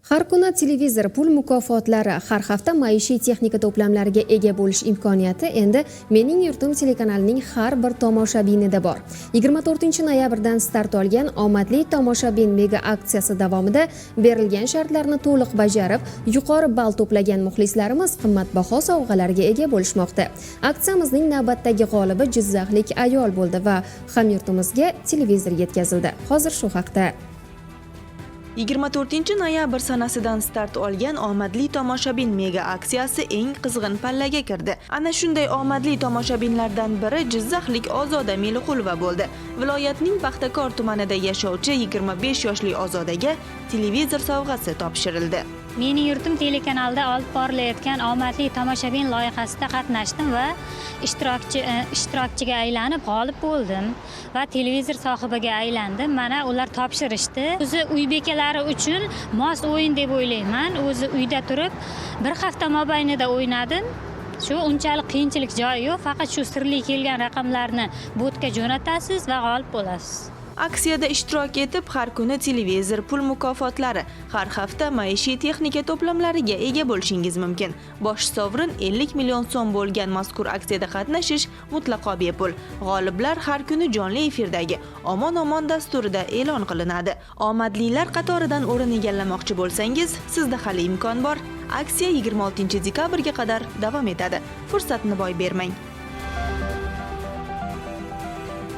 Har kuni televizor, pul mukofotlari, har hafta maishiy texnika to'plamlariga ega bo'lish imkoniyati endi Mening yurtim telekanalining har bir tomoshabinida bor. 24 noyabrdan start olgan Omadli tomoshabin mega aksiyasi davomida berilgan shartlarni to'liq bajarib, yuqori ball to'plagan muxlislarimiz qimmatbaho sovg'alarga ega bo'lishmoqda. Aksiyamizning navbatdagi g'olibi jizzaxlik ayol bo'ldi va hamyurtimizga televizor yetkazildi. Hozir shu haqda. 24 noyabr sanasidan start olgan Omadli tomoshabin mega aksiyasi eng qizg'in pallaga kirdi. Ana shunday omadli tomoshabinlardan biri jizzaxlik Ozoda Meliqulova bo'ldi. Viloyatning Paxtakor tumanida yashovchi 25 yoshli Ozodaga televizor sovg'asi topshirildi. Mening yurtim telekanalida olib borilayotgan Omadli tomoshabin loyihasida qatnashdim va ishtirokchiga aylanib, g'olib bo'ldim va televizor sohibiga aylandim. Mana, ular topshirishdi. O'zi uy bekalari uchun mos o'yin deb o'ylayman. O'zi uyda turib, bir hafta mobaynida o'ynadim. Shu unchalik qiyinchilik joyi yo'q, faqat shu sirli kelgan raqamlarni botga jo'natasiz va g'olib bo'lasiz. Aksiyada ishtirok etib, har kuni televizor, pul mukofotlari, har hafta maishiy texnika to'plamlariga ega bo'lishingiz mumkin. Bosh sovrin 50 million so'm bo'lgan mazkur aksiyada qatnashish mutlaqo bepul. G'oliblar har kuni jonli efirdagi Omon Omon dasturida e'lon qilinadi. Omadlilar qatoridan o'rin egallamoqchi bo'lsangiz, sizda hali imkon bor. Aksiya 26 dekabrga qadar davom etadi. Fursatni boy bermang.